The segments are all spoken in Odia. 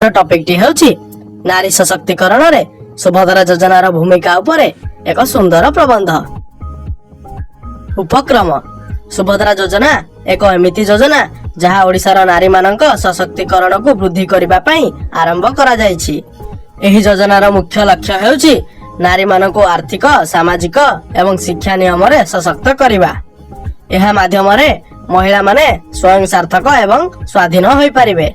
ଟପିକଟି ହେଉଛି ନାରୀ ସଶକ୍ତିକରଣରେ ସୁଭଦ୍ରା ଯୋଜନାର ଭୂମିକା ଉପରେ ଏକ ସୁନ୍ଦର ପ୍ରବନ୍ଧ। ଉପକ୍ରମ: ସୁଭଦ୍ରା ଯୋଜନା ଏକ ଏମିତି ଯୋଜନା, ଯାହା ଓଡ଼ିଶାର ନାରୀମାନଙ୍କ ସଶକ୍ତିକରଣକୁ ବୃଦ୍ଧି କରିବା ପାଇଁ ଆରମ୍ଭ କରାଯାଇଛି। ଏହି ଯୋଜନାର ମୁଖ୍ୟ ଲକ୍ଷ୍ୟ ହେଉଛି ନାରୀମାନଙ୍କୁ ଆର୍ଥିକ, ସାମାଜିକ ଏବଂ ଶିକ୍ଷା ନିୟମରେ ସଶକ୍ତ କରିବା। ଏହା ମାଧ୍ୟମରେ ମହିଳାମାନେ ସ୍ୱୟଂ ସାର୍ଥକ ଏବଂ ସ୍ୱାଧୀନ ହୋଇପାରିବେ।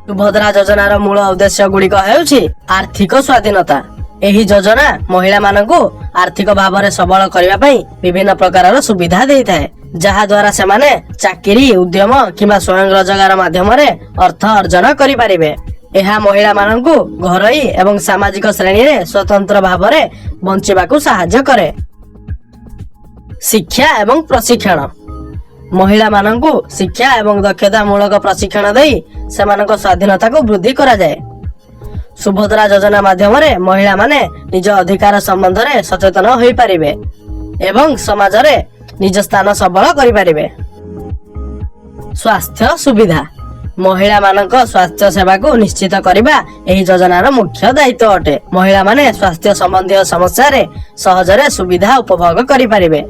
ସୁଭଦ୍ରା ଯୋଜନାର ମୂଳ ଉଦ୍ଦେଶ୍ୟ ଗୁଡ଼ିକ ହେଉଛି: ଆର୍ଥିକ ସ୍ୱାଧୀନତା। ଏହି ଯୋଜନା ମହିଳାମାନଙ୍କୁ ଆର୍ଥିକ ଭାବରେ ସବଳ କରିବା ପାଇଁ ବିଭିନ୍ନ ପ୍ରକାରର ସୁବିଧା ଦେଇଥାଏ, ଯାହା ଦ୍ୱାରା ସେମାନେ ଚାକିରି, ଉଦ୍ୟମ କିମ୍ବା ସ୍ୱୟଂ ରୋଜଗାର ମାଧ୍ୟମରେ ଅର୍ଥ ଅର୍ଜନ କରିପାରିବେ। ଏହା ମହିଳାମାନଙ୍କୁ ଘରୋଇ ଏବଂ ସାମାଜିକ ଶ୍ରେଣୀରେ ସ୍ୱତନ୍ତ୍ର ଭାବରେ ବଞ୍ଚିବାକୁ ସାହାଯ୍ୟ କରେ। ଶିକ୍ଷା ଏବଂ ପ୍ରଶିକ୍ଷଣ: ମହିଳାମାନଙ୍କୁ ଶିକ୍ଷା ଏବଂ ଦକ୍ଷତା ମୂଳକ ପ୍ରଶିକ୍ଷଣ ଦେଇ ସେମାନଙ୍କ ସ୍ୱାଧୀନତାକୁ ବୃଦ୍ଧି କରାଯାଏ। ସୁଭଦ୍ରା ଯୋଜନା ମାଧ୍ୟମରେ ମହିଳାମାନେ ନିଜ ଅଧିକାର ସମ୍ବନ୍ଧରେ ସଚେତନ ହୋଇପାରିବେ ଏବଂ ସମାଜରେ ନିଜ ସ୍ଥାନ ସବଳ କରିପାରିବେ। ସ୍ୱାସ୍ଥ୍ୟ ସୁବିଧା: ମହିଳାମାନଙ୍କ ସ୍ୱାସ୍ଥ୍ୟ ସେବାକୁ ନିଶ୍ଚିତ କରିବା ଏହି ଯୋଜନାର ମୁଖ୍ୟ ଦାୟିତ୍ୱ ଅଟେ। ମହିଳାମାନେ ସ୍ୱାସ୍ଥ୍ୟ ସମ୍ବନ୍ଧୀୟ ସମସ୍ୟାରେ ସହଜରେ ସୁବିଧା ଉପଭୋଗ କରିପାରିବେ।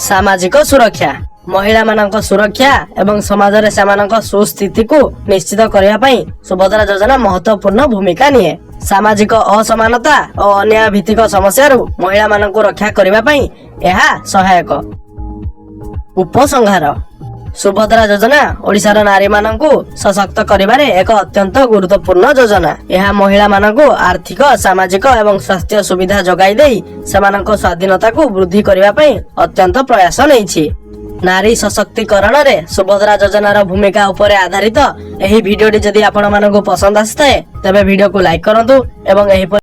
ସାମାଜିକ ସୁରକ୍ଷା: ମହିଳାମାନଙ୍କ ସୁରକ୍ଷା ଏବଂ ସମାଜରେ ସେମାନଙ୍କ ସୁସ୍ଥିତିକୁ ନିଶ୍ଚିତ କରିବା ପାଇଁ ସୁଭଦ୍ରା ଯୋଜନା ମହତ୍ୱପୂର୍ଣ୍ଣ ଭୂମିକା ନିଏ। ସାମାଜିକ ଅସମାନତା ଓ ଅନ୍ୟାୟ ଭିତ୍ତିକ ସମସ୍ୟାରୁ ମହିଳାମାନଙ୍କୁ ରକ୍ଷା କରିବା ପାଇଁ ଏହା ସହାୟକ। ଉପସଂହାର: ସୁଭଦ୍ରା ଯୋଜନା ଓଡ଼ିଶାର ନାରୀମାନଙ୍କୁ ସଶକ୍ତ କରିବାରେ ଏକ ଅତ୍ୟନ୍ତ ଗୁରୁତ୍ୱପୂର୍ଣ୍ଣ ଯୋଜନା। ଏହା ମହିଳାମାନଙ୍କୁ ଆର୍ଥିକ, ସାମାଜିକ ଏବଂ ସ୍ୱାସ୍ଥ୍ୟ ସୁବିଧା ଯୋଗାଇ ଦେଇ ସେମାନଙ୍କ ସ୍ୱାଧୀନତାକୁ ବୃଦ୍ଧି କରିବା ପାଇଁ ଅତ୍ୟନ୍ତ ପ୍ରୟାସ ନେଇଛି। ନାରୀ ସଶକ୍ତିକରଣରେ ସୁଭଦ୍ରା ଯୋଜନାର ଭୂମିକା ଉପରେ ଆଧାରିତ ଏହି ଭିଡିଓଟି ଯଦି ଆପଣମାନଙ୍କୁ ପସନ୍ଦ ଆସିଥାଏ, ତେବେ ଭିଡିଓକୁ ଲାଇକ୍ କରନ୍ତୁ ଏବଂ ଏହିପରି